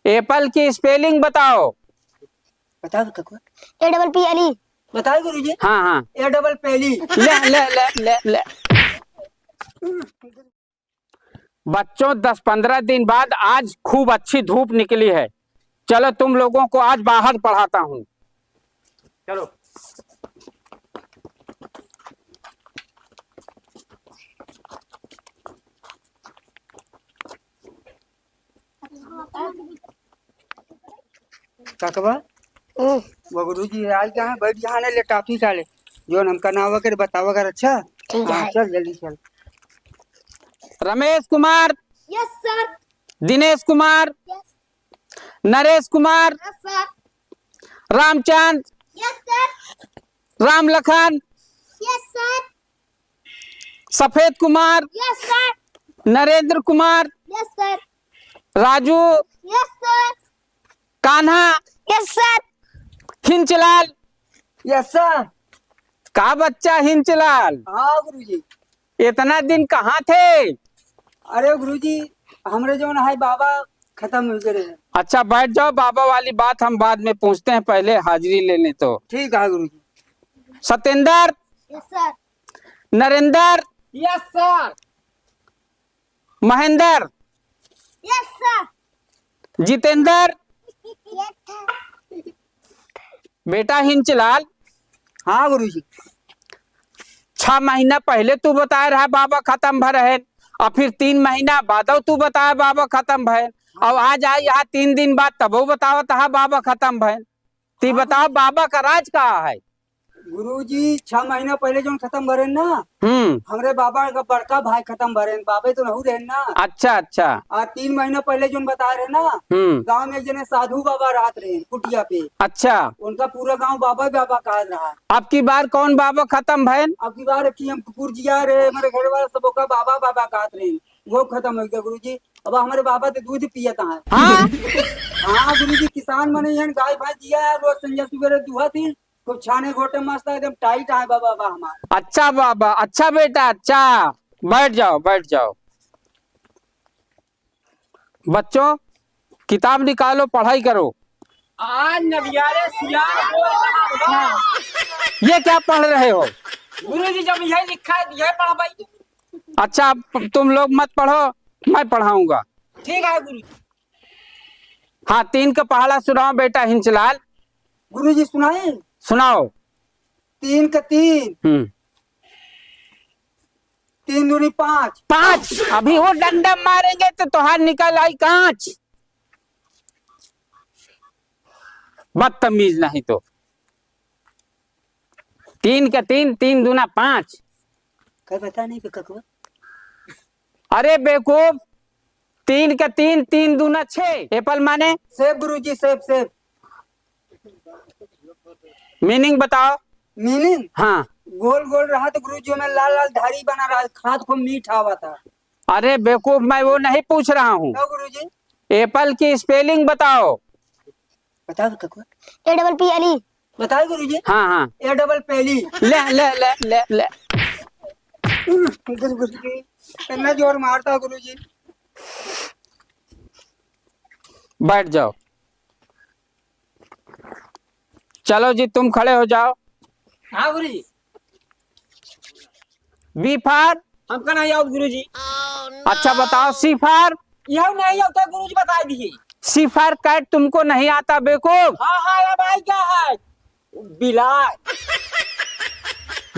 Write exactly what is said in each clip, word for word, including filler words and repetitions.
एप्पल की स्पेलिंग बताओ। बताओ तो ककुआ। A double P L E। बताओ गुरुजी। हाँ, हाँ। A double पेली। ले, ले, ले, ले, ले। बच्चों, दस पन्द्रह दिन बाद आज खूब अच्छी धूप निकली है। चलो, तुम लोगों को आज बाहर पढ़ाता हूँ। चलो। काकवा, हम्म। वो गुरुजी आइगा है, बैठ जा, ले टॉफी खा ले। जौन हमका नावा करे बतावा कर, अच्छा? ठीक है। हाँ, चल जल्दी चल। रमेश कुमार। Yes sir। दिनेश कुमार। Yes। नरेश कुमार। Yes sir। रामचंद। Yes sir। रामलखन। Yes sir। सफेद कुमार। Yes sir। नरेंद्र कुमार। Yes sir। राजू। Yes sir। कान्हा। Yes sir। हिंचलाल। Yes sir। का बच्चा हिंचलाल? हाँ गुरुजी। इतना दिन कहाँ थे? अरे गुरुजी, हमरे जौन है बाबा खतम होइ गए रहे। अच्छा, बैठ जाओ, बाबा वाली बात हम बाद में पूछते हैं, पहले हाजिरी ले लें तो। ठीक है गुरुजी। सतेंद्र। Yes sir। नरेंद्र। Yes sir। महेंद्र। Yes sir। जितेंद्र। Yes sir। बेटा हिंचलाल। हाँ गुरुजी। छह महीना पहले तू बताए रहा बाबा खतम भर है, और फिर तीन महीना बादो तू बताए बाबा खतम भय, और आज आई यहाँ तीन दिन बाद तबो बतावत हा बाबा खतम भय। ती हाँ बताओ गुरुजी। बाबा का राज कहाँ है? गुरुजी, छह महीना पहले जौन खतम भरेन ना, हम्म। हमरे बाबा का बड़का भाई खतम भरेन, बाबे तो नहू रहेन ना। अच्छा, अच्छा। आ तीन महीना पहले जौन बताए रहे ना, हम्म। गाँव में एक जने साधु बाबा रहत रहेन कुटिया पे। अच्छा। उनका पूरा गाँव बाबा बाबा कहत रहा। अब की बार कौन बाबा खतम भयन? अब की बार की हम कुकुर जिया रहे, हमारे घर वाला सब ओका बाबा बाबा कहत रहेन, वो खतम होइ गया गुरुजी। अब हमरे बाबा तो दूध पियत हैं। हाँ? हाँ गुरुजी, किसान मने यहाँ गाय भैंस जिया है, रोज संझा सुबेरे दुहत ही। खूब छाने घोटे मस्त एकदम टाइट आए बाबा, बा हमार। अच्छा बाबा, अच्छा बेटा, अच्छा। बैठ जाओ, बैठ जाओ। बच्चों, किताब निकालो, पढ़ाई करो। आज नबियारे सियार बोल रहा है। ये क्या पढ़ रहे हो? गुरुजी, जब यही लिखा है, यही पढ़ भाई। अच्छा, तुम लोग मत पढ़ो, मैं पढ़ाऊंगा। ठीक है गुरुजी। हाँ, तीन का पहला सुनाओ बेटा हिंचलाल। गुरुजी सुनाई? सुनाओ। तीन का तीन। हम्म। तीन दूनी पाँच। पाँच। अभी वो डंडा मारेंगे तो तोहार निकल आई कांच। बदतमीज नहीं तो। तीन का तीन, तीन दूना पाँच। कई बता नहीं बे ककुआ। अरे बेवकूफ, तीन का तीन, तीन दूना छः। एप्पल माने? सेब गुरुजी, सेब, सेब। मीनिंग बताओ। मीनिंग? हाँ। गोल गोल रहा तो गुरुजी में लाल लाल धारी बना रहा, खात को मीठ आवा था। अरे बेवकूफ, मैं वो नहीं पूछ रहा हूँ। तो गुरुजी? एप्पल की स्पेलिंग बताओ। बताओ तो ककुआ। A double P L E। बताओ गुरुजी। हाँ, हाँ। A double पेली। ले, ले, ले, ले, ले। गुरुजी, इतना जोर मारता गुरुजी। बैठ जाओ। चलो जी, तुम खड़े हो जाओ। हाँ गुरुजी। B for? हमका नहीं आवत गुरुजी। अच्छा बताओ, C for? यह नहीं आवत है गुरुजी, बता दिए। C for cat तुमको नहीं आता बेवकूफ? हाँ, हाँ, ये भाई क्या है? बिलार।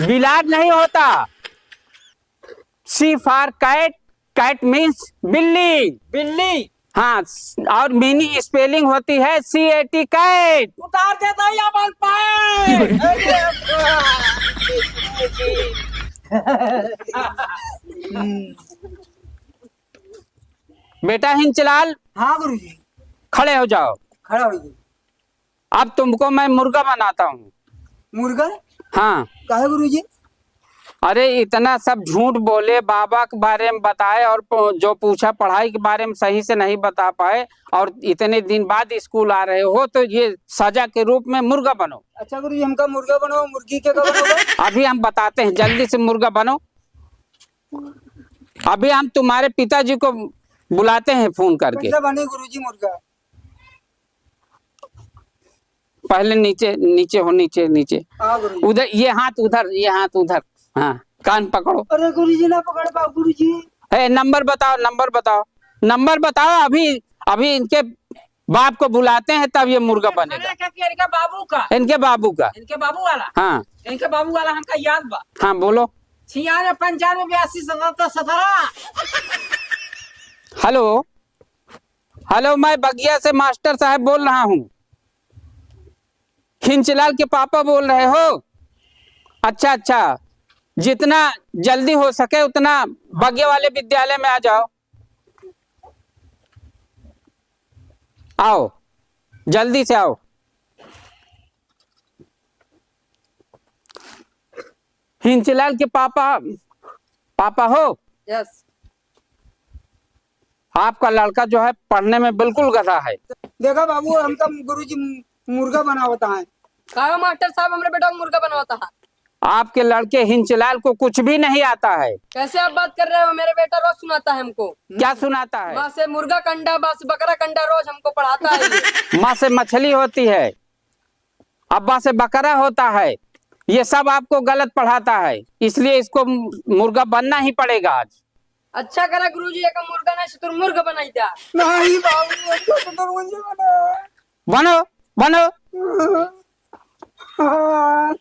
बिलार नहीं होता। C for cat, cat means बिल्ली। बिल्ली। हाँ, और मीनिंग स्पेलिंग होती है C A T cat। उतार देता हूँ या बन पाए। बेटा हिंचलाल, हाँ गुरुजी। खड़े हो जाओ। खड़ा हो जाओ। अब तुमको मैं मुर्गा बनाता हूँ। मुर्गा? हाँ। काहे गुरुजी? अरे, इतना सब झूठ बोले, बाबा के बारे में बताए और प-, जो पूछा पढ़ाई के बारे में सही से नहीं बता पाए और इतने दिन बाद स्कूल आ रहे हो, तो ये सजा के रूप में मुर्गा बनो। अच्छा गुरुजी, हमका मुर्गा बनाओ, मुर्गी के का बनाओ? अभी हम बताते हैं, जल्दी से मुर्गा बनो। अभी हम तुम्हारे पिताजी को बुलाते हैं फोन करके। कैसे बने गुरुजी मुर्गा? पहले नीचे, नीचे हो, नीचे, नीचे। हाँ, गुरुजी। उधर, ये हाथ उधर, ये हाथ उधर। हाँ, कान पकड़ो। अरे गुरुजी, ना पकड़ पाओ गुरुजी। ए, नंबर बताओ, नंबर बताओ, नंबर बताओ। अभी, अभी इनके बाप को बुलाते हैं, तब ये मुर्गा बनेगा। खाना का कि इनके बाबू का? इनके बाबू का। इनके बाबू वाला? हाँ। इनके बाबू वाला हमका याद बा। हाँ, बोलो। छियानवे पंचानवे बयासी सतहत्तर सत्रह। हेलो, हेलो, मैं बगिया से मास्टर साहब बोल रहा हूँ। हिंचलाल के पापा बोल रहे हो? अच्छा, अच्छा, जितना जल्दी हो सके उतना बगिया वाले विद्यालय में आ जाओ। आओ, जल्दी से आओ। हिंचलाल के पापा, पापा हो? यस। आपका लड़का जो है पढ़ने में बिल्कुल गधा है। देखा बाबू, हमका गुरुजी मुर्गा बनावता है। काहे मास्टर साहब, हमरे बेटा को मुर्गा बनावता है? आपके लड़के हिंचलाल को कुछ भी नहीं आता है। कैसे आप बात कर रहे हो? मेरे बेटा रोज सुनाता है हमको। क्या सुनाता है? माँ से मुर्गा कंडा, बा से बकरा कंडा, रोज हमको पढ़ाता है ये। माँ से मछली होती है, अब्बा से बकरा होता है, ये सब आपको गलत पढ़ाता है, इसलिए इसको मुर्गा बनना ही पड़ेगा आज। अच्छा करा गुरुजी, एक मुर्गा नहीं शुतुरमुर्ग बनाई द्या। नहीं बाबू, अच्छा शुतुरमुर्ग बना। बनो, बनो। हाँ।